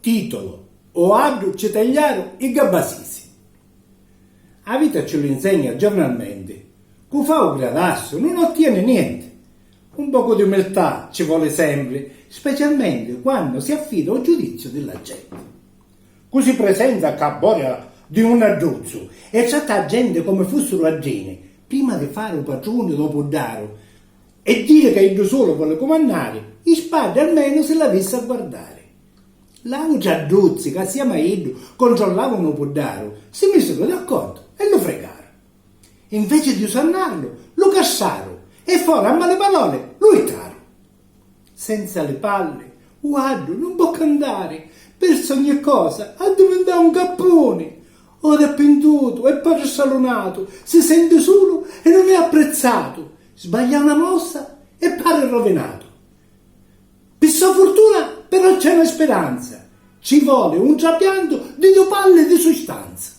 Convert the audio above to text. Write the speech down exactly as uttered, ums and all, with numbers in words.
Titolo: O addu ci tagliaru i gabbasisi. A vita ci lu insegna giornalmenti, cu fa u gradassu nun ottieni nienti. Un pocu di umiltà ci voli sempri, specialmenti quannu si affida u giudiziu di la genti. Cu si presenza ccà a boria di un adduzzu e tratta a genti comu fussiru addini, prima di fari u patruni dô puddaru e diri ca iddu sulu voli cumannari, i spaddi almenu si l'avissi a guardari. L'autri adduzzi, ca assiemi a iddu controllavanu u puddaru, si misiru d'accordu e lu fricaru. Inveci di usannarlu, lu castraru e fora a mali paroli lu ittaru. Senza li palli, u addu nun pò cantari, persu ogni cosa, addivintau un cappuni. Ora è pintutu e pari stralunatu, si senti sulu e nun è apprezzatu, sbaglia una mossa e pari rovinatu. Pi so furtuna, però, c'è na spiranza, ci voli un trapiantu di du palli di sustanza.